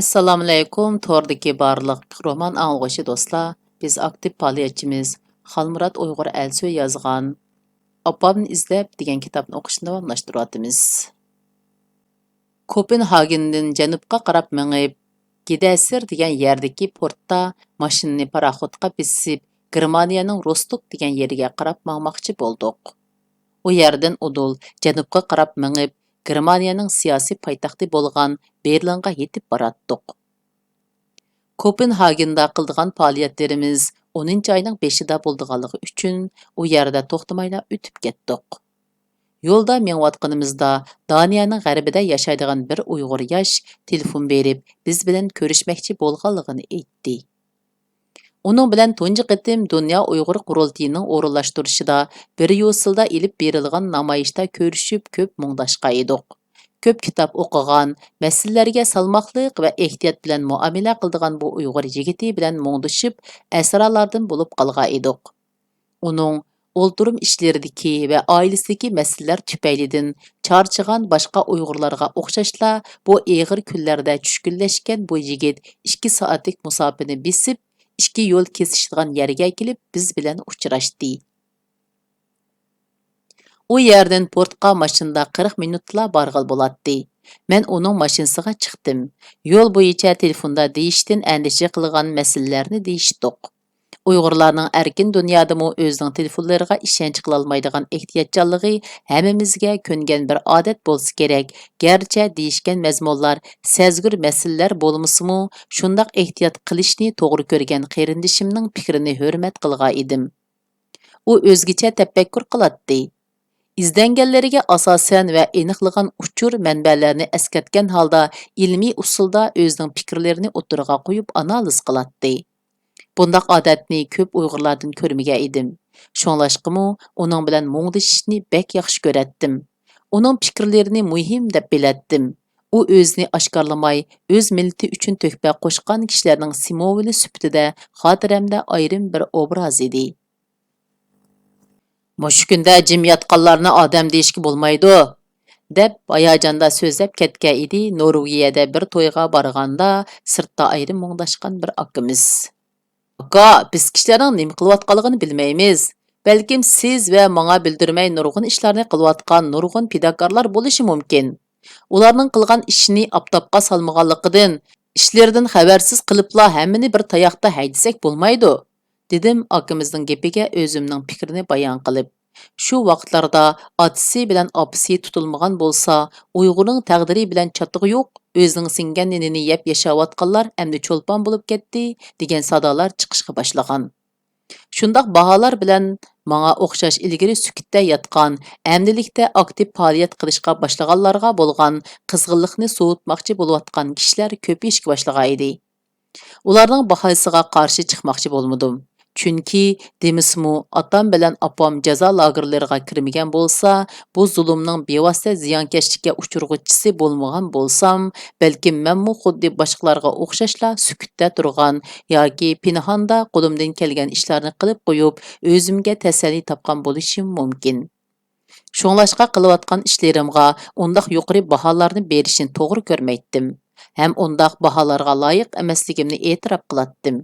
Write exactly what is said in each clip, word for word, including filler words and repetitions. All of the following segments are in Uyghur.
ئەسسالامۇئەلەيكۇم، توردىكى بارلىق رومان ئاڭلىغۇچى دوستلار. بىز ئاكتىپ پائالىيەتچىمىز خالمۇرات ئۇيغۇر ئەلسۆي يازغان «ئاپامنى ئىزدەپ» دېگەن كىتابنى ئوقۇشنى داۋاملاشتۇرۇۋاتىمىز. كوپېنھاگېندىن جەنۇبقا قاراپ مېڭىپ، گىدەسىر دېگەن يەردىكى پورتتا ماشىنىنى پاراخوتقا بېسىپ، گېرمانىيەنىڭ روستوك دېگەن يېرىگە قاراپ ماڭماقچى بولدۇق. ئۇ يەردىن ئۇدۇل جەنۇبقا قاراپ مېڭىپ، گېرمانىيەنىڭ سىياسىي پايتەختى بولغان بېرلىنغا يېتىپ باراتتۇق. كوپېنھاگېندا قىلىدىغان پائالىيەتلىرىمىز ئونىنچى ئاينىڭ بېشىدا بولىدىغانلىقى ئۈچۈن، ئۇ يەردە توختىمايلا ئۆتۈپ كەتتۇق. يولدا مېڭىۋاتقىنىمىزدا، دانىيەنىڭ غەربىدە ياشايدىغان بىر ئۇيغۇر ياش تېلېفون بېرىپ، بىز بىلەن كۆرۈشمەكچى بولغانلىقىنى ئېيتتى. ئۇنىڭ بىلەن تۇنجى قېتىم دۇنيا ئۇيغۇر قۇرۇلتىيىنىڭ ئورۇنلاشتۇرۇشىدا بىر يۇسېلدا ئېلىپ بېرىلغان نامايىشتا كۆرۈشۈپ، كۆپ مۇڭداشقان ئىدۇق. كۆپ كىتاب ئوقۇغان، مەسىلىلەرگە سالماقلىق ۋە ئېھتىيات بىلەن مۇئامىلە قىلىدىغان بۇ ئۇيغۇر يىگىتى بىلەن مۇڭدىشىپ، ئەسرارلاردىن بولۇپ قالغان ئىدۇق. ئۇنىڭ ئولتۇرۇم ئىشلىرىدىكى ۋە ئائىلىسىدىكى مەسىلىلەر تۈپەيلىدىن چارچىغان باشقا ئۇيغۇرلارغا ئوخشاشلا، بۇ ئېغىر كۈنلەردە چۈشكۈنلەشكەن بۇ يىگىت ئىككى سائەتلىك مۇساپىنى بېسىپ، ئىككى يول كېسىشىدىغان يەرگە كېلىپ، بىز بىلەن ئۇچراشتى. ئۇ يەردىن پورتقا ماشىنىدا قىرىق مىنۇتلا بارغىلى بولاتتى. مەن ئۇنىڭ ماشىنىسىغا چىقتىم. يول بويىچە تېلېفوندا دېيىشتىن ئەندىشە قىلغان مەسىلىلەرنى دېيىشتۇق. ئۇيغۇرلارنىڭ ئەركىن دۇنيادىمۇ ئۆزىنىڭ تېلېفونلىرىغا ئىشەنچ قىلالمايدىغان ئېھتىياتچانلىقى ھەممىمىزگە كۆنگەن بىر ئادەت بولسا كېرەك. گەرچە دېيىشكەن مەزمۇنلار سەزگۈر مەسىلىلەر بولمىسىمۇ، شۇنداق ئېھتىيات قىلىشنى توغرا كۆرگەن قېرىندىشىمنىڭ پىكرىنى ھۆرمەت قىلغان ئىدىم. ئۇ ئۆزگىچە تەپەككۇر قىلاتتى. ئىزدەنگەنلىرىگە ئاساسەن ۋە ئېنىقلىغان ئۇچۇر مەنبەلەرنى ئەسكەرتكەن ھالدا ئىلمىي ئۇسۇلدا ئۆزىنىڭ پىكىرلىرىنى ئوتتۇرىغا قويۇپ ئانالىز قىلاتتى. بۇنداق ئادەتنى كۆپ ئۇيغۇرلاردىن كۆرمىگەن ئىدىم. شۇڭلاشقىمۇ ئۇنىڭ بىلەن مۇڭدىشىشنى بەك ياخشى كۆرەتتىم. ئۇنىڭ پىكىرلىرىنى مۇھىم دەپ بىلەتتىم. ئۇ ئۆزىنى ئاشكارىلىماي، ئۆز مىللىتى ئۈچۈن تۆھپە قوشقان كىشىلەرنىڭ سىمۋولى سۈپىتىدە خاتىرەمدە ئايرىم بىر ئوبراز ئىدى. «مۇشۇ كۈندە جىم ياتقانلارنى ئادەم دېيىشكە بولمايدۇ» دەپ ھاياجاندا سۆزلەپ كەتكەن ئىدى نورۋېگىيەدە بىر تويغا بارغاندا سىرتتا ئايرىم مۇڭداشقان بىر ئاكىمىز. «ئاكا، بىز كىشىلەرنىڭ نېمە قىلىۋاتقانلىقىنى بىلمەيمىز. بەلكىم سىز ۋە ماڭا بىلدۈرمەي نۇرغۇن ئىشلارنى قىلىۋاتقان نۇرغۇن پىداكارلار بولۇشى مۇمكىن. ئۇلارنىڭ قىلغان ئىشىنى ئاپتاپقا سالمىغانلىقىدىن، ئىشلىرىدىن خەۋەرسىز قىلىپلا ھەممىنى بىر تاياقتا ھەيدىسەك بولمايدۇ» دېدىم ئاكىمىزنىڭ گېپىگە ئۆزۈمنىڭ پىكرىنى بايان قىلىپ. شۇ ۋاقىتلاردا ئاتىسى بىلەن ئاپىسى تۇتۇلمىغان بولسا، ئۇيغۇرنىڭ تەقدىرى بىلەن چاتىقى يوق، ئۆزىنىڭ سىڭگەن نېنىنى يەپ ياشاۋاتقانلار ئەمدى چولپان بولۇپ كەتتى، دېگەن سادالار چىقىشقا باشلىغان. شۇنداق باھالار بىلەن ماڭا ئوخشاش ئىلگىرى سۈكۈتتە ياتقان، ئەمدىلىكتە ئاكتىپ پائالىيەت قىلىشقا باشلىغانلارغا بولغان قىزغىنلىقنى سوۋۇتماقچى بولۇۋاتقان كىشىلەر كۆپىيىشكە باشلىغانىدى. ئۇلارنىڭ باھاسىغا قارشى چىقماقچى بولمىدىم. چۈنكى دېمىسىمۇ، ئاتام بىلەن ئاپام جازا لاگېرلىرىغا كىرمىگەن بولسا، بۇ زۇلۇمنىڭ بىۋاسىتە زىيانكەشلىككە ئۇچرىغۇچىسى بولمىغان بولسام، بەلكىم مەنمۇ خۇددى باشقىلارغا ئوخشاشلا سۈكۈتتە تۇرغان ياكى پىنھاندا قولۇمدىن كەلگەن ئىشلارنى قىلىپ قويۇپ، ئۆزۈمگە تەسەللى تاپقان بولۇشۇم مۇمكىن. شۇڭلاشقا قىلىۋاتقان ئىشلىرىمغا ئۇنداق يۇقىرى باھالارنى بېرىشنى توغرا كۆرمەيتتىم ھەم ئۇنداق باھالارغا لايىق ئەمەسلىكىمنى ئېتىراپ قىلاتتىم.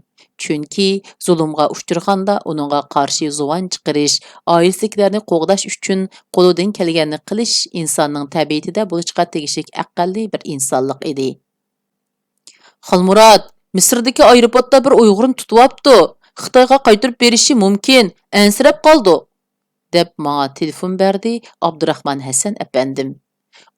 چۈنكى زۇلۇمغا ئۇچرىغاندا ئۇنىڭغا قارشى زۇۋان چىقىرىش، ئائىلىسىدىكىلەرنى قوغداش ئۈچۈن قولىدىن كەلگەننى قىلىش ئىنساننىڭ تەبىئىتىدە بولۇشقا تېگىشلىك ئەقەللىي بىر ئىنسانلىق ئىدى. «خالمۇرات، مىسىردىكى ئايروپورتتا بىر ئۇيغۇرنى تۇتۇۋاپتۇ. خىتايغا قايتۇرۇپ بېرىشى مۇمكىن. ئەنسىرەپ قالدۇق» دەپ ماڭا تېلېفون بەردى ئابدۇراخمان ھەسەن ئەپەندىم.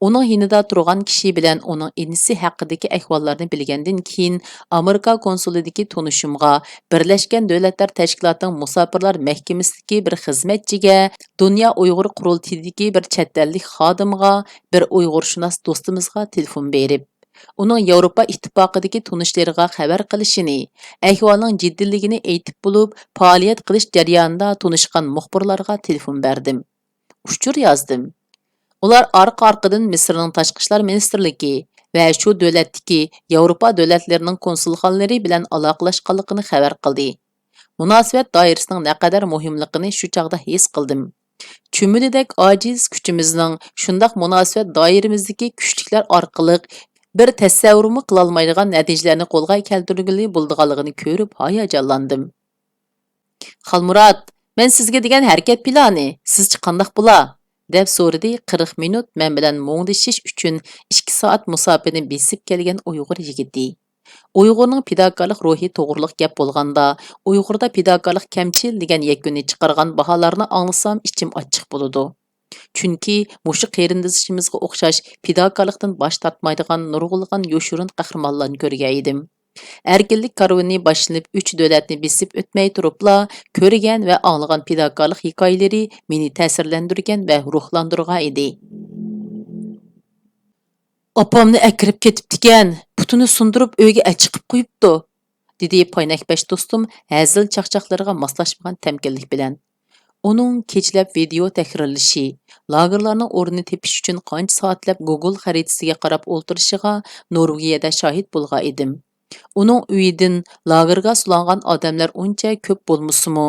ئۇنىڭ يېنىدا تۇرغان كىشى بىلەن ئۇنىڭ ئىنىسى ھەققىدىكى ئەھۋاللارنى بىلگەندىن كېيىن، ئامېرىكا كونسۇلىدىكى تونۇشۇمغا بىرلەشكەن دۆلەتلەر تەشكىلاتىنىڭ مۇساپىرلار مەھكىمىسىدىكى بىر خىزمەتچىگە، دۇنيا ئۇيغۇر قۇرۇلتىيىدىكى بىر چەت ئەللىك خادىمغا، بىر ئۇيغۇرشۇناس دوستىمىزغا تېلېفون بېرىپ، ئۇنىڭ ياۋروپا ئىتتىپاقىدىكى تونۇشلىرىغا خەۋەر قىلىشىنى، ئەھۋالنىڭ جىددىيلىكىنى ئېيتىپ بولۇپ، پائالىيەت قىلىش جەريانىدا تونۇشقان مۇخبىرلارغا تېلېفون بەردىم. ئۇچۇر يازدىم. ئۇلار ئارقا-ئارقىدىن مىسىرنىڭ تاشقى ئىشلار مىنىستىرلىكى ۋە شۇ دۆلەتتىكى ياۋروپا دۆلەتلىرىنىڭ كونسۇلخانىلىرى بىلەن ئالاقىلەشكەنلىكىنى خەۋەر قىلدى. مۇناسىۋەت دائىرىسىنىڭ نەقەدەر مۇھىملىقىنى شۇ چاغدا ھېس قىلدىم. چۈمۈلىدەك ئاجىز كۈچىمىزنىڭ شۇنداق مۇناسىۋەت دائىرىمىزدىكى كۈچلۈكلەر ئارقىلىق بىر تەسەۋۋۇرمۇ قىلالمايدىغان نەتىجىلەرنى قولغا كەلتۈرگىلى بولىدىغانلىقىنى كۆرۈپ ھاياجانلاندىم. خالمۇرات، مەن سىزگە دېگەن ھەرىكەت پىلانى، سىزچە قانداق بولا؟ دەپ سورىدى قىرىق مىنۇت مەن بىلەن مۇڭدىشىش ئۈچۈن ئىككى سائەت مۇساپىنى بېسىپ كەلگەن ئۇيغۇر يىگىتى. ئۇيغۇرنىڭ پىداكارلىق روھى توغرۇلۇق گەپ بولغاندا، ئۇيغۇردا پىداكارلىق كەمچىل دېگەن يەكۈننى چىقارغان باھالارنى ئاڭلىسام ئىچىم ئاچچىق بولىدۇ. چۈنكى مۇشۇ قېرىندىشىمىزغا ئوخشاش پىداكارلىقتىن باش تارتمايدىغان نۇرغۇنلىغان يوشۇرۇن قەھرىمانلارنى كۆرگەن ئىدىم. ئەركىنلىك كارۋىنى باشلىنىپ ئۈچ دۆلەتنى بېسىپ ئۆتمەي تۇرۇپلا كۆرگەن ۋە ئاڭلىغان پىداكارلىق ھېكايىلىرى مېنى تەسىرلەندۈرگەن ۋە روھلاندۇرغان ئىدى. «ئاپامنى ئەكىرىپ كېتىپتىكەن، پۇتىنى سۇندۇرۇپ ئۆيگە ئەچىقىپ قويۇپتۇ»، دېدى پاينەكبەش دوستۇم ھەزىل چاقچاقلىرىغا ماسلاشمىغان تەمكىنلىك بىلەن. ئۇنىڭ كېچىلەپ ۋىدېئو تەكرارلىشى، لاگېرلارنىڭ ئورنىنى تېپىش ئۈچۈن قانچە سائەتلەپ گوگول خەرىتىسىگە قاراپ ئولتۇرۇشىغا نورۋېگىيەدە شاھىت بولغان ئىدىم. ئۇنىڭ ئۆيىدىن لاگېرغا سولانغان ئادەملەر ئۇنچە كۆپ بولمىسىمۇ،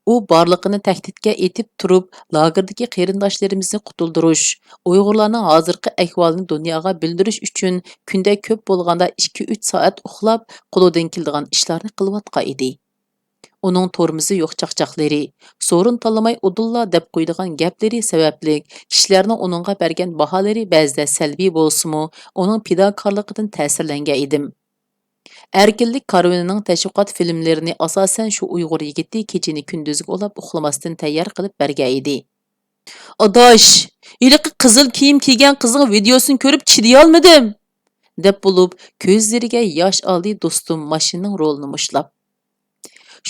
ئۇ بارلىقىنى تەھدىتكە ئېتىپ تۇرۇپ، لاگېردىكى قېرىنداشلىرىمىزنى قۇتۇلدۇرۇش، ئۇيغۇرلارنىڭ ھازىرقى ئەھۋالىنى دۇنياغا بىلدۈرۈش ئۈچۈن كۈندە كۆپ بولغاندا ئىككى، ئۈچ سائەت ئۇخلاپ، قولىدىن كېلىدىغان ئىشلارنى قىلىۋاتقان ئىدى. ئۇنىڭ تورمۇزى يوق چاقچاقلىرى، سورۇن تاللىماي ئۇدۇللا دەپ قويىدىغان گەپلىرى سەۋەبلىك، كىشىلەرنىڭ ئۇنىڭغا بەرگەن باھالىرى بەزىدە سەلبىي بولسىمۇ، ئۇنىڭ پىداكارلىقىدىن تەسىرلەنگەن ئىدىم. ئەركىنلىك كارۋىنىنىڭ تەشۋىقات فىلىملىرىنى ئاساسەن شۇ ئۇيغۇر يىگىتى كېچىنى كۈندۈزگە ئۇلاپ ئۇخلىماستىن تەييار قىلىپ بەرگەن ئىدى. «ئاداش، ھېلىقى قىزىل كىيىم كىيگەن قىزنىڭ ۋىدېئوسىنى كۆرۈپ چىدىيالمىدىم!» دەپ بولۇپ، كۆزلىرىگە ياش ئالدى دوستۇم ماشىنىنىڭ رولىنى مۇشتلاپ.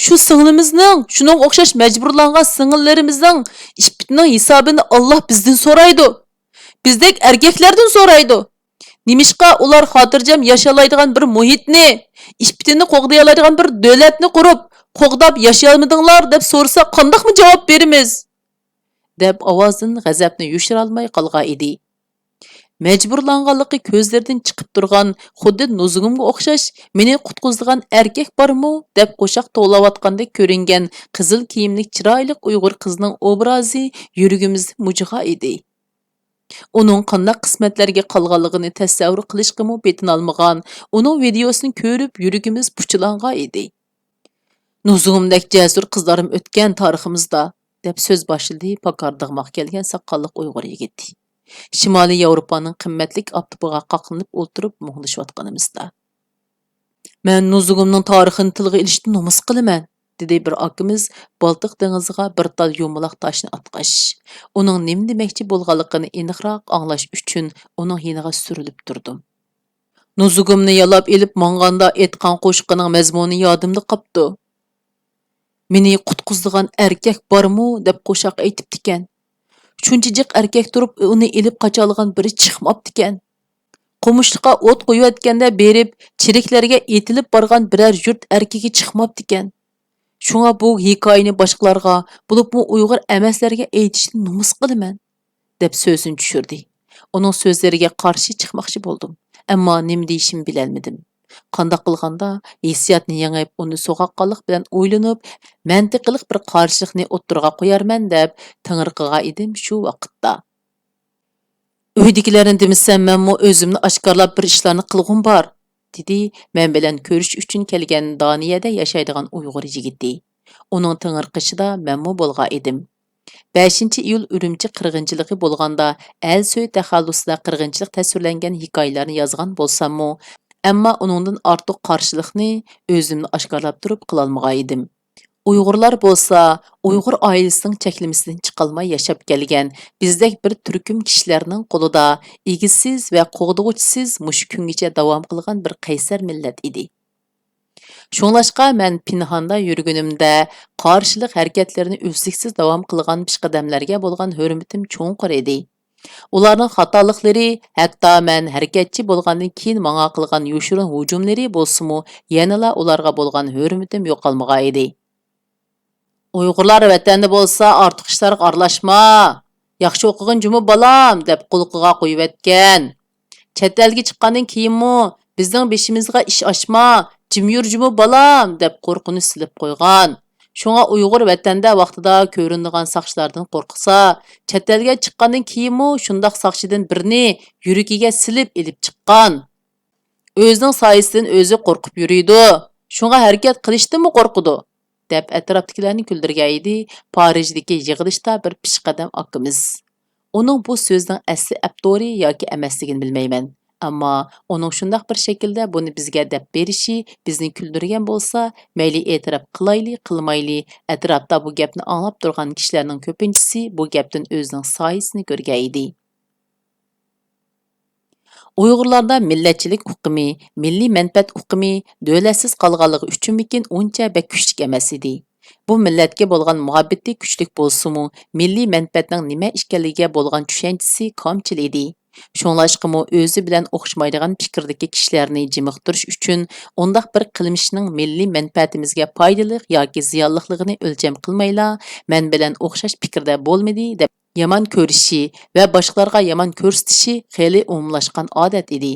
«شۇ سىڭلىمىزنىڭ، شۇنىڭغا ئوخشاش مەجبۇرلانغان سىڭىللىرىمىزنىڭ ئىپپىتىنىڭ ھېسابىنى ئاللا بىزدىن سورايدۇ. بىزدەك ئەركەكلەردىن سورايدۇ. نېمىشقا ئۇلار خاتىرجەم ياشىيالايدىغان بىر مۇھىتنى، ئىپپىتىنى قوغدىيالايدىغان بىر دۆلەتنى قۇرۇپ، قوغداپ ياشىيالمىدىڭلار؟» دەپ سورىسا، قانداقمۇ جاۋاب بېرىمىز؟ دەپ ئاۋازىدىن غەزەپنى يوشۇرالماي قالغان ئىدى. مەجبۇرلانغانلىقى كۆزلىرىدىن چىقىپ تۇرغان، خۇددى نۇزۇگۇمغا ئوخشاش، «مېنى قۇتقۇزىدىغان ئەركەك بارمۇ؟» دەپ قوشاق توۋلاۋاتقاندەك كۆرۈنگەن قىزىل كىيىملىك چىرايلىق ئۇيغۇر قىزنىڭ ئوبرازى يۈرىكىمىزدە مۇجۇغان ئىدى. ئۇنىڭ قانداق قىسمەتلەرگە قالغانلىقىنى تەسەۋۋۇر قىلىشقىمۇ پېتىنالمىغان، ئۇنىڭ ۋىدېئوسىنى كۆرۈپ يۈرىكىمىز پۇچىلانغان ئىدى. «نۇزۇگۇمدەك جەسۇر قىزلارمۇ ئۆتكەن تارىخىمىزدا»، دەپ سۆز باشلىدى پاكار دىغماق كەلگەن ساقاللىق ئۇيغۇر يىگىتى. شىمالىي ياۋروپانىڭ قىممەتلىك ئاپتوپىغا قاقلىنىپ ئولتۇرۇپ مۇڭدىشىۋاتقىنىمىزدا. «مەن نۇزۇگۇمنىڭ تارىخىنى تىلغا ئېلىشتىن نومۇس قىلىمەن»، دېدى بىر ئاكىمىز بالتىق دېڭىزىغا بىر تال يۇمىلاق تاشنى ئاتقاچ. ئۇنىڭ نېمە دېمەكچى بولغانلىقىنى ئېنىقراق ئاڭلاش ئۈچۈن ئۇنىڭ يېنىغا سۈرۈلۈپ تۇردۇم. «نۇزۇگۇمنى يالاپ ئېلىپ ماڭغاندا ئېيتقان قوشىقىنىڭ مەزمۇنى يادىمدا قاپتۇ. 'مېنى قۇتقۇزىدىغان ئەركەك بارمۇ؟' دەپ قوشاق ئېيتىپتىكەن. شۇنچە جىق ئەركەك تۇرۇپ ئۇنى ئېلىپ قاچالىغان بىرى چىقماپتىكەن. قومۇشلۇققا ئوت قويۇۋەتكەندە بېرىپ چېرىكلەرگە ئېتىلىپ بارغان بىرەر يۇرت ئەركىكى چىقماپتىكەن. شۇڭا بۇ ھېكايىنى باشقىلارغا، بولۇپمۇ ئۇيغۇر ئەمەسلەرگە ئېيتىشنى نومۇس قىلىمەن.» دەپ سۆزىنى چۈشۈردى. ئۇنىڭ سۆزلىرىگە قارشى چىقماقچى بولدۇم، ئەمما نېمە دېيىشىمنى بىلەلمىدىم. قانداق قىلغاندا ھېسسىياتنى يېڭىپ، ئۇنى سوغۇققانلىق بىلەن ئويلىنىپ، مەنتىقىلىق بىر قارشىلىقنى ئوتتۇرىغا قويارمەن دەپ تېڭىرقىغان ئىدىم شۇ ۋاقىتتا. «ئۆيدىكىلەرنى دېمىسەم، مەنمۇ ئۆزۈمنى ئاشكارىلاپ بىر ئىشلارنى قىلغۇم بار»، دېدى مەن بىلەن كۆرۈشۈش ئۈچۈن كەلگەن دانىيەدە ياشايدىغان ئۇيغۇر يىگىتى. ئۇنىڭ تېڭىرقىشىدا مەنمۇ بولغان ئىدىم. بەشىنچى ئىيۇل ئۈرۈمچى قىرغىنچىلىقى بولغاندا، ئەلسۆي تەخەللۇسىدا قىرغىنچىلىق تەسۋىرلەنگەن ھېكايىلەرنى يازغان بولساممۇ، ئەمما ئۇنىڭدىن ئارتۇق قارشىلىقنى ئۆزۈمنى ئاشكارىلاپ تۇرۇپ قىلالمىغان ئىدىم. ئۇيغۇرلار بولسا ئۇيغۇر ئائىلىسىنىڭ چەكلىمىسىدىن چىقالماي ياشاپ كەلگەن بىزدەك بىر تۈركۈم كىشىلەرنىڭ قولىدا ئىگىسىز ۋە قوغدىغۇچىسىز مۇشۇ كۈنگىچە داۋام قىلغان بىر قەيسەر مىللەت ئىدى. شۇڭلاشقا مەن پىنھاندا يۈرگىنىمدە قارشىلىق ھەرىكەتلىرىنى ئۈزلۈكسىز داۋام قىلغان پېشقەدەملەرگە بولغان ھۆرمىتىم چوڭقۇر ئىدى. ئۇلارنىڭ خاتالىقلىرى، ھەتتا مەن ھەرىكەتچى بولغاندىن كېيىن ماڭا قىلغان يوشۇرۇن ھۇجۇملىرى بولسىمۇ، يەنىلا ئۇلارغا بولغان ھۆرمىتىم يوقالمىغان ئىدى. «ئۇيغۇرلار ۋەتەندە بولسا ئارتۇق ئىشلارغا ئارىلاشما، ياخشى ئوقۇغىن جۇمۇ بالام» دەپ قۇلىقىغا قويۇۋەتكەن. «چەت ئەلگە چىققاندىن كېيىنمۇ بىزنىڭ بېشىمىزغا ئىش ئاچما، جىم يۈر جۇمۇ بالام» دەپ قورقۇنچ سېلىپ قويغان. شۇڭا ئۇيغۇر ۋەتەندە ۋاقتىدا كۆرۈنىدىغان ساقچىلاردىن قورقسا، چەت ئەلگە چىققاندىن كېيىنمۇ شۇنداق ساقچىدىن بىرنى يۈرىكىگە سېلىپ ئېلىپ چىققان. ئۆزىنىڭ سايىسىدىن ئۆزى قورقۇپ يۈرىدۇ، شۇڭا ھەرىكەت قىلىشتىنمۇ قورقىدۇ، دەپ ئەتراپتىكىلەرنى كۈلدۈرگەن ئىدى پارىژدىكى يىغىلىشتا بىر پېشقەدەم ئاكىمىز. ئۇنىڭ بۇ سۆزىنىڭ ئەسلى ئەپتورى ياكى ئەمەسلىكىنى بىلمەيمەن. ئەمما ئۇنىڭ شۇنداق بىر شەكىلدە بۇنى بىزگە دەپ بېرىشى بىزنى كۈلدۈرگەن بولسا، مەيلى ئېتىراپ قىلايلى، قىلمايلى، ئەتراپتا بۇ گەپنى ئاڭلاپ تۇرغان كىشىلەرنىڭ كۆپىنچىسى بۇ گەپتىن ئۆزىنىڭ سايىسىنى كۆرگەن ئىدى. ئۇيغۇرلاردا مىللەتچىلىك ئۇقۇمى، مىللىي مەنپەئەت ئۇقۇمى دۆلەتسىز قالغانلىقى ئۈچۈنمىكىن ئۇنچە بەك كۈچلۈك ئەمەس ئىدى. بۇ مىللەتكە بولغان مۇھەببىتى كۈچلۈك بولسىمۇ، مىللىي مەنپەئەتنىڭ نېمە ئىكەنلىكىگە بولغان چۈشەنچىسى كامچىل ئىدى. شۇڭلاشقىمۇ ئۆزى بىلەن ئوخشىمايدىغان پىكىردىكى كىشىلەرنى جىمىقتۇرۇش ئۈچۈن ئۇنداق بىر قىلمىشنىڭ مىللىي مەنپەئەتىمىزگە پايدىلىق ياكى زىيانلىقلىقىنى ئۆلچەم قىلمايلا، مەن بىلەن ئوخشاش پىكىردە بولمىدى دەپ يامان كۆرۈشى ۋە باشقىلارغا يامان كۆرسىتىشى خېلى ئومۇملاشقان ئادەت ئىدى.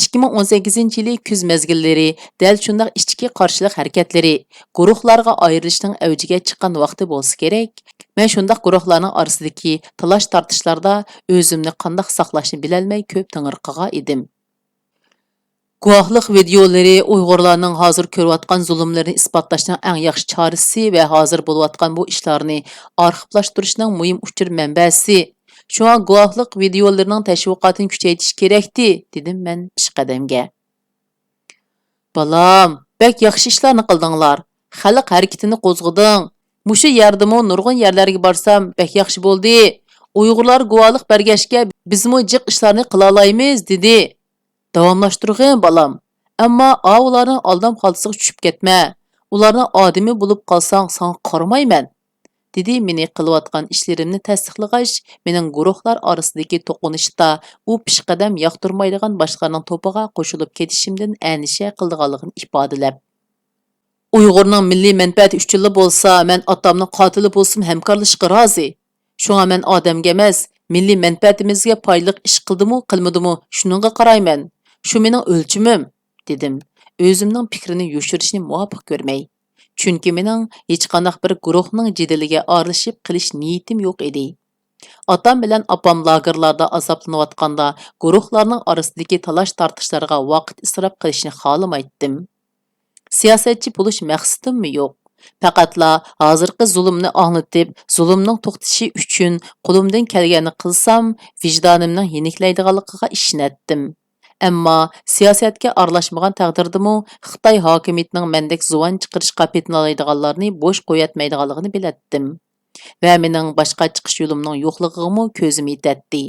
ئىككى مىڭ ئون سەككىزىنچى يىلى كۈز مەزگىللىرى دەل شۇنداق ئىچكى قارشىلىق ھەرىكەتلىرى، گۇرۇھلارغا ئايرىلىشنىڭ ئەۋجىگە چىققان ۋاقتى بولسا كېرەك. مەن شۇنداق گۇرۇھلارنىڭ ئارىسىدىكى تالاش-تارتىشلاردا ئۆزۈمنى قانداق ساقلاشنى بىلەلمەي كۆپ تېڭىرقىغان ئىدىم. گۇۋاھلىق ۋىدېئولىرى ئۇيغۇرلارنىڭ ھازىر كۆرۈۋاتقان زۇلۇملىرىنى ئىسپاتلاشنىڭ ئەڭ ياخشى چارىسى ۋە ھازىر بولۇۋاتقان بۇ ئىشلارنى ئارخىپلاشتۇرۇشنىڭ مۇھىم ئۇچۇر مەنبەسى. شۇڭا گۇۋاھلىق ۋىدېئولىرىنىڭ تەشۋىقاتىنى كۈچەيتىش كېرەكتى، دېدىم مەن پېشقەدەمگە. بالام، بەك ياخشى ئىشلارنى قىلدىڭلار. خەلق ھەرىكىتىنى قوزغىدىڭ. مۇشۇ يەردىمۇ نۇرغۇن يەرلەرگە بارسام بەك ياخشى بولدى. ئۇيغۇرلار گۇۋاھلىق بەرگەچكە بىزمۇ جىق ئىشلارنى قىلالايمىز، دېدى. داۋاملاشتۇرغىن، بالام. ئەمما ئاۋۇلارنىڭ ئالدام خالتىسىغا چۈشۈپ كەتمە. ئۇلارنىڭ ئادىمى بولۇپ قالساڭ ساڭا قارىمايمەن، دېدى مېنى قىلىۋاتقان ئىشلىرىمنى تەستىقلىغاچ، مېنىڭ گۇرۇھلار ئارىسىدىكى توقۇنۇشتا ئۇ پېشقەدەم ياقتۇرمايدىغان باشقىلارنىڭ توپىغا قوشۇلۇپ كېتىشىمدىن ئەندىشە قىلىدىغانلىقىنى ئىپادىلەپ. ئۇيغۇرنىڭ مىللىي مەنپەئەتى ئۈچۈنلا بولسا، مەن ئاتامنىڭ قاتىلى بولسىمۇ ھەمكارلىشىشقا رازى. شۇڭا مەن ئادەمگە ئەمەس، مىللىي مەنپەئەتىمىزگە پايدىلىق ئىش قىلدىمۇ، قىلمىدىمۇ، شۇنىڭغا قارايمەن. شۇ مېنىڭ ئۆلچىمىم، دېدىم، ئۆزۈمنىڭ پىكرىنى يوشۇرۇشنى مۇۋاپىق كۆرمەي. چۈنكى مېنىڭ ھېچقانداق بىر گۇرۇھنىڭ جېدىلىگە ئارىلىشىپ قېلىش نىيىتىم يوق ئىدى. ئاتام بىلەن ئاپام لاگېرلاردا ئازابلىنىۋاتقاندا، گۇرۇھلارنىڭ ئارىسىدىكى تالاش-تارتىشلارغا ۋاقىت ئىسراپ قىلىشنى خالىمايتتىم. سىياسەتچى بولۇش مەقسىتىممۇ يوق. پەقەتلا ھازىرقى زۇلۇمنى ئاڭلىتىپ، زۇلۇمنىڭ توختىشى ئۈچۈن قولۇمدىن كەلگەننى قىلسام، ۋىجدانىمنىڭ يېنىكلەيدىغانلىقىغا ئىشىنەتتىم. ئەمما سىياسەتكە ئارىلاشمىغان تەقدىردىمۇ، خىتاي ھاكىمىيىتىنىڭ مەندەك زۇۋان چىقىرىشقا پېتىنالايدىغانلارنى بوش قويۇۋەتمەيدىغانلىقىنى بىلەتتىم. ۋە مېنىڭ باشقا چىقىش يولۇمنىڭ يوقلۇقىغىمۇ كۆزۈم يېتەتتى.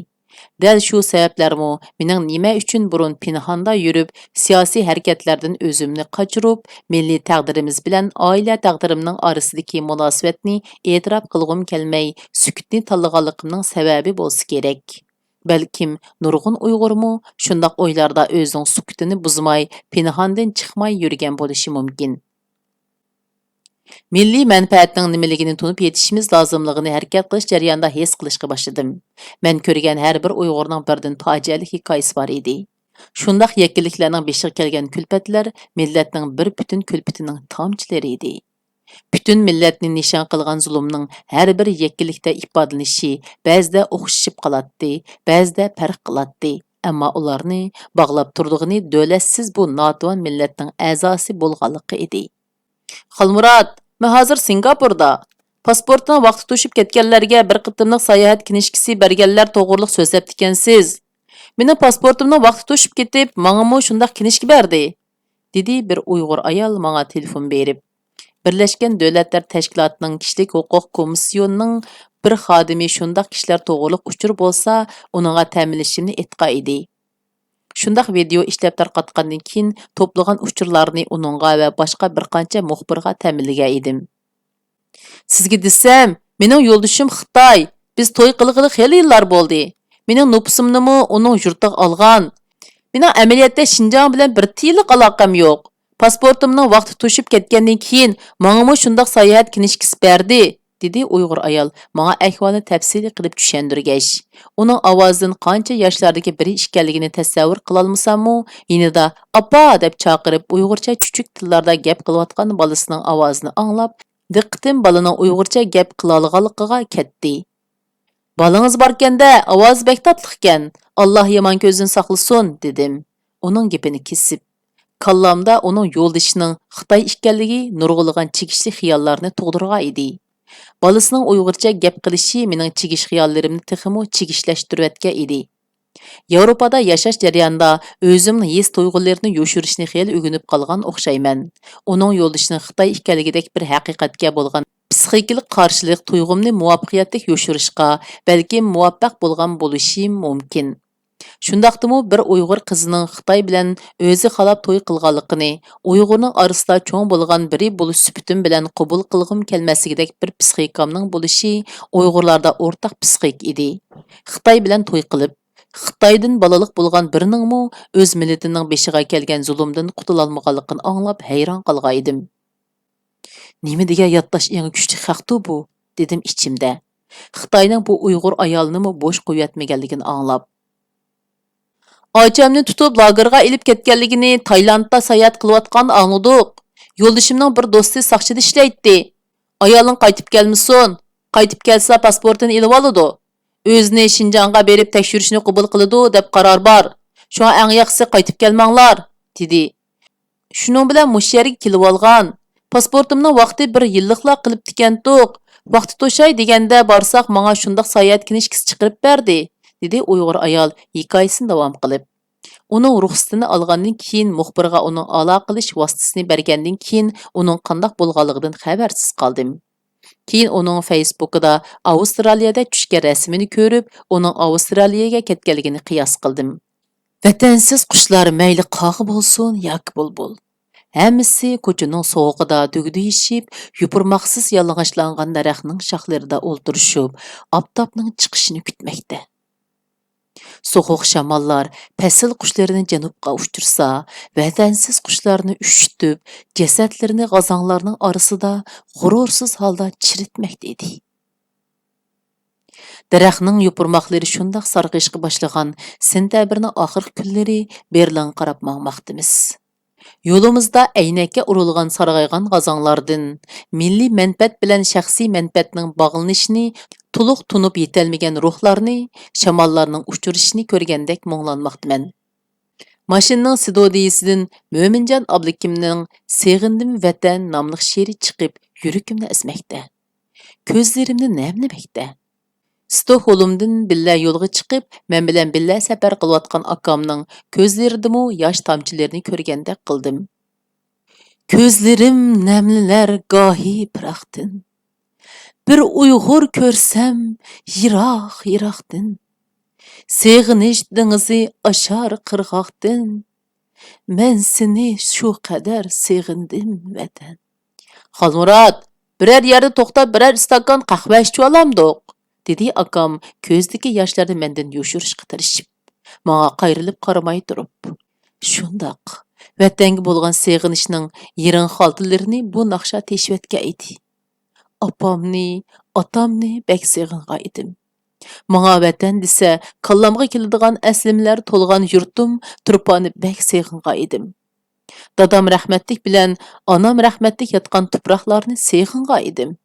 دەل شۇ سەۋەبلەرمۇ مېنىڭ نېمە ئۈچۈن بۇرۇن پىنھاندا يۈرۈپ، سىياسىي ھەرىكەتلەردىن ئۆزۈمنى قاچۇرۇپ، مىللىي تەقدىرىمىز بىلەن ئائىلە تەقدىرىمنىڭ ئارىسىدىكى مۇناسىۋەتنى ئېتىراپ قىلغۇم كەلمەي، سۈكۈتنى تاللىغانلىقىمنىڭ سەۋەبى بولسا كېرەك. بەلكىم نۇرغۇن ئۇيغۇرمۇ شۇنداق ئويلاردا ئۆزىنىڭ سۈكۈتىنى بۇزماي، پىنھاندىن چىقماي يۈرگەن بولۇشى مۇمكىن. مىللىي مەنپەئەتنىڭ نېمىلىكىنى تونۇپ يېتىشىمىز لازىملىقىنى ھەرىكەت قىلىش جەريانىدا ھېس قىلىشقا باشلىدىم. مەن كۆرگەن ھەر بىر ئۇيغۇرنىڭ بىردىن پاجىئەلىك ھېكايىسى بار ئىدى. شۇنداق يەككىلىكلەرنىڭ بېشىغا كەلگەن كۈلپەتلەر مىللەتنىڭ بىر پۈتۈن كۈلپىتىنىڭ تامچىلىرى ئىدى. پۈتۈن مىللەتنى نىشان قىلغان زۇلۇمنىڭ ھەر بىر يەككىلىكتە ئىپادىلىنىشى بەزىدە ئوخشىشىپ قالاتتى، بەزىدە پەرق قىلاتتى. ئەمما ئۇلارنى باغلاپ تۇرىدىغىنى دۆلەتسىز بۇ ناتىۋان مىللەتنىڭ ئەزاسى بولغانلىقى ئىدى. خالمۇرات، مەن ھازىر سىنگاپوردا. پاسپورتىنىڭ ۋاقتى توشۇپ كەتكەنلەرگە بىر قېتىملىق ساياھەت كىنىشكىسى بەرگەنلەر توغرۇلۇق سۆزلەپتىكەنسىز. مېنىڭ پاسپورتۇمنىڭ ۋاقتى توشۇپ كېتىپ، ماڭىمۇ شۇنداق كىنىشكا بەردى، دېدى بىر ئۇيغۇر ئايال ماڭا تېلېفون بېرىپ. بىرلەشكەن دۆلەتلەر تەشكىلاتىنىڭ كىشىلىك ھوقۇق كومىسسىيونىنىڭ بىر خادىمى شۇنداق كىشىلەر توغرۇلۇق ئۇچۇر بولسا، ئۇنىڭغا تەمىنلىشىمنى ئېيتقان ئىدى. شۇنداق ۋىدېئو ئىشلەپ تارقاتقاندىن كېيىن، توپلىغان ئۇچۇرلارنى ئۇنىڭغا ۋە باشقا بىر قانچە مۇخبىرغا تەمىنلىگەن ئىدىم. سىزگە دېسەم، مېنىڭ يولدىشىم خىتاي. بىز توي قىلغىلى خېلى يىللار بولدى. مېنىڭ نوپۇسۇمنىمۇ ئۇنىڭ يۇرتىغا ئالغان. مېنىڭ ئەمەلىيەتتە شىنجاڭ بىلەن بىر تىيىنلىق ئالاقەم يوق. پاسپورتۇمنىڭ ۋاقتى توشۇپ كەتكەندىن كېيىن، ماڭىمۇ شۇنداق ساياھەت كىنىشكىسى بەردى، دېدى ئۇيغۇر ئايال ماڭا ئەھۋالنى تەپسىلىي قىلىپ چۈشەندۈرگەچ. ئۇنىڭ ئاۋازىدىن قانچە ياشلاردىكى بىرى ئىكەنلىكىنى تەسەۋۋۇر قىلالمىساممۇ، يېنىدا «ئاپا» دەپ چاقىرىپ، ئۇيغۇرچە چۈچۈك تىللاردا گەپ قىلىۋاتقان بالىسىنىڭ ئاۋازىنى ئاڭلاپ، دىققىتىم بالىنىڭ ئۇيغۇرچە گەپ قىلالىغانلىقىغا كەتتى. «بالىڭىز باركەن-دە، ئاۋازى بەك تاتلىقكەن. ئاللا يامان كۆزدىن ساقلىسۇن» دېدىم. ئۇنىڭ گېپىنى كېسىپ، كاللامدا ئۇنىڭ يولدىشىنىڭ خىتاي ئىكەنلىكى نۇرغۇنلىغان چېكىشلىك خىياللارنى تۇغدۇرغان ئىدى. بالىسىنىڭ ئۇيغۇرچە گەپ قىلىشى مېنىڭ چېكىش خىياللىرىمنى تېخىمۇ چېكىشلەشتۈرۈۋەتكەن ئىدى. ياۋروپادا ياشاش جەريانىدا ئۆزۈمنىڭ ھېس تۇيغۇلىرىنى يوشۇرۇشنى خېلى ئۆگىنىپ قالغان ئوخشايمەن. ئۇنىڭ يولدىشىنىڭ خىتاي ئىكەنلىكىدەك بىر ھەقىقەتكە بولغان پسىخىكىلىق قارشىلىق تۇيغۇمنى مۇۋەپپەقىيەتلىك يوشۇرۇشقا بەلكىم مۇۋەپپەق بولغان بولۇشىم مۇمكىن. شۇنداقتىمۇ بىر ئۇيغۇر قىزىنىڭ خىتاي بىلەن ئۆزى خالاپ توي قىلغانلىقىنى، ئۇيغۇرنىڭ ئارىسىدا چوڭ بولغان بىرى بولۇش سۈپىتىم بىلەن قوبۇل قىلغۇم كەلمەسلىكىدەك بىر پسىخىكامنىڭ بولۇشى ئۇيغۇرلاردا ئورتاق پسىخىك ئىدى. خىتاي بىلەن توي قىلىپ، خىتايدىن بالىلىق بولغان بىرىنىڭمۇ ئۆز مىللىتىنىڭ بېشىغا كەلگەن زۇلۇمدىن قۇتۇلالمىغانلىقىنى ئاڭلاپ ھەيران قالغان ئىدىم. «نېمە دېگەن ياتداش ئېڭى كۈچلۈك خەقتۇ بۇ؟» دېدىم ئىچىمدە، خىتاينىڭ بۇ ئۇيغۇر ئايالىنىمۇ بوش قويۇۋەتمىگەنلىكىنى ئاڭلاپ. «ئاچامنى تۇتۇپ لاگېرغا ئېلىپ كەتكەنلىكىنى تايلاندتا ساياھەت قىلىۋاتقاندا ئاڭلىدۇق. يولدىشىمنىڭ بىر دوستى ساقچىدا ئىشلەيتتى. ئايالىڭ قايتىپ كەلمىسۇن، قايتىپ كەلسە پاسپورتىنى ئېلىۋالىدۇ. ئۆزىنى شىنجاڭغا بېرىپ تەكشۈرۈشنى قوبۇل قىلىدۇ دەپ قارار بار. شۇڭا ئەڭ ياخشىسى قايتىپ كەلمەڭلار» دېدى. شۇنىڭ بىلەن مۇشۇ يەرگە كېلىۋالغان. پاسپورتۇمنىڭ ۋاقتى بىر يىللىقلا قىلىپتىكەنتۇق. ۋاقتى توشاي دېگەندە بارساق، ماڭا شۇنداق ساياھەت كىنىشكىسى چىقىرىپ بەردى، دېدى ئۇيغۇر ئايال ھېكايىسىنى داۋام قىلىپ. ئۇنىڭ رۇخسىتىنى ئالغاندىن كېيىن، مۇخبىرغا ئۇنىڭ ئالاقىلىشىش ۋاسىتىسىنى بەرگەندىن كېيىن، ئۇنىڭ قانداق بولغانلىقىدىن خەۋەرسىز قالدىم. كېيىن ئۇنىڭ فېيسبۇكىدا ئاۋسترالىيەدە چۈشكەن رەسىمىنى كۆرۈپ، ئۇنىڭ ئاۋسترالىيەگە كەتكەنلىكىنى قىياس قىلدىم. ۋەتەنسىز قۇشلار مەيلى قاغا بولسۇن ياكى بۇلبۇل، ھەممىسى كوچىنىڭ سوغۇقىدا دۈگدۈيۈشۈپ، يوپۇرماقسىز يالىڭاچلانغان دەرەخنىڭ شاخلىرىدا ئولتۇرۇشۇپ، ئاپتاپنىڭ چىقىشىنى كۈتمەكتە. سوغۇق شاماللار پەسىل قۇشلىرىنى جەنۇبقا ئۇچۇرسا، ۋەتەنسىز قۇشلارنى ئۈششۈتۈپ، جەسەتلىرىنى غازاڭلارنىڭ ئارىسىدا غۇرۇرسىز ھالدا چىرىتمەكتە ئىدى. دەرەخنىڭ يوپۇرماقلىرى شۇنداق سارغىيىشقا باشلىغان سېنتەبىرنىڭ ئاخىرقى كۈنلىرى بېرلىنغا قاراپ ماڭماقتىمىز. يولىمىزدا ئەينەككە ئۇرۇلغان سارغايغان غازاڭلاردىن مىللىي مەنپەئەت بىلەن شەخسىي مەنپەئەتنىڭ باغلىنىشىنى تولۇق تونۇپ يېتەلمىگەن روھلارنى، شاماللارنىڭ ئۇچرىشىشىنى كۆرگەندەك مۇڭلانماقتىمەن. ماشىنىنىڭ سىدودىيىسىدىن مۆمىنجان ئابلىكىمنىڭ «سېغىندىم ۋەتەن» ناملىق شېئىرى چىقىپ، يۈرىكىمنى ئەزمەكتە. كۆزلىرىمنى نەملىمەكتە. ستوكھولمدىن بىللە يولغا چىقىپ، مەن بىلەن بىللە سەپەر قىلىۋاتقان ئاكامنىڭ كۆزلىرىدىمۇ ياش تامچىلىرىنى كۆرگەندەك قىلدىم. كۆزلىرىم نەملىنەر گاھى پىراقتىن. بىر ئۇيغۇر كۆرسەم يىراق-يىراقتىن، سېغىنىش دېڭىزى ئاشار قىرغاقتىن. مەن سېنى شۇ قەدەر سېغىندىم، ۋەتەن. «خالمۇرات، بىرەر يەردە توختاپ، بىرەر ئىستاكان قەھۋە ئىچىۋالامدۇق؟» دېدى ئاكام كۆزىدىكى ياشلارنى مەندىن يوشۇرۇشقا تىرىشىپ، ماڭا قايرىلىپ قارىماي تۇرۇپ. شۇنداق، ۋەتەنگە بولغان سېغىنىشنىڭ يىرىڭ خالتىلىرىنى بۇ ناخشا تېشىۋەتكەن ئىدى. ئاپامنى، ئاتامنى بەك سېغىنغان ئىدىم. ماڭا ۋەتەن دېسە، كاللامغا كېلىدىغان ئەسلىمىلەر تولغان يۇرتۇم تۇرپاننى بەك سېغىنغان ئىدىم. دادام رەھمەتلىك بىلەن ئانام رەھمەتلىك ياتقان تۇپراقلارنى سېغىنغان ئىدىم.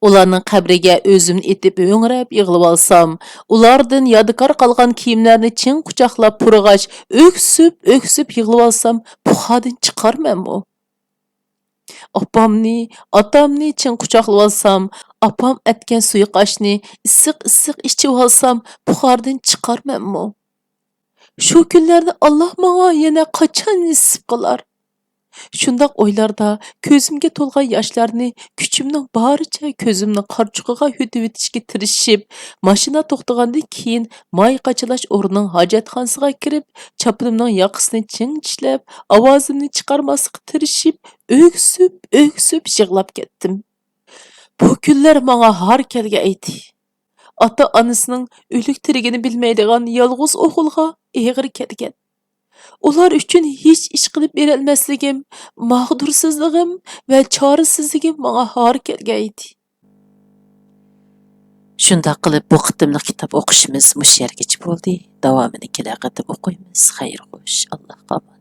ئۇلارنىڭ قەبرىگە ئۆزۈمنى ئېتىپ ھۆڭرەپ يىغلىۋالسام، ئۇلاردىن يادىكار قالغان كىيىملەرنى چىڭ قۇچاقلاپ پۇرىغاچ، ئۆكسۈپ، ئۆكسۈپ يىغلىۋالسام، پۇخادىن چىقارمەنمۇ؟ ئاپامنى، ئاتامنى چىڭ قۇچاقلىۋالسام، ئاپام ئەتكەن سۇيۇقئاشنى ئىسسىق-ئىسسىق ئىچىۋالسام، پۇخادىن چىقارمەنمۇ؟ شۇ كۈنلەرنى ئاللا ماڭا يەنە قاچان نېسىپ قىلار؟ شۇنداق ئويلاردا كۆزۈمگە تولغان ياشلارنى كۈچۈمنىڭ بارىچە كۆزۈمنىڭ قارىچۇقىغا ھۆدۈۋېتىشكە تىرىشىپ، ماشىنا توختىغاندىن كېيىن ماي قاچىلاش ئورنىنىڭ ھاجەتخانىسىغا كىرىپ، چاپىنىمنىڭ ياقىسىنى چىڭ چىشلەپ، ئاۋازىمنى چىقارماسلىققا تىرىشىپ، ئۆكسۈپ، ئۆكسۈپ يىغلاپ كەتتىم. بۇ كۈنلەر ماڭا ھار كەلگەن ئىدى. ئاتا-ئانىسىنىڭ ئۆلۈك-تىرىكىنى بىلمەيدىغان يالغۇز ئوغۇلغا ئېغىر كەلگەن. ئۇلار ئۈچۈن ھېچ ئىش قىلىپ بېرەلمەسلىكىم، ماغدۇرسىزلىقىم ۋە چارىسىزلىكىم ماڭا ھار كەلگەن ئىدى. شۇنداق قىلىپ، بۇ قېتىملىق كىتاب ئوقۇشىمىز مۇشۇ يەرگىچە بولدى. داۋامىنى كېلەر قېتىم ئوقۇيمىز. خەير خوش، ئاللاھقا ئامانەت.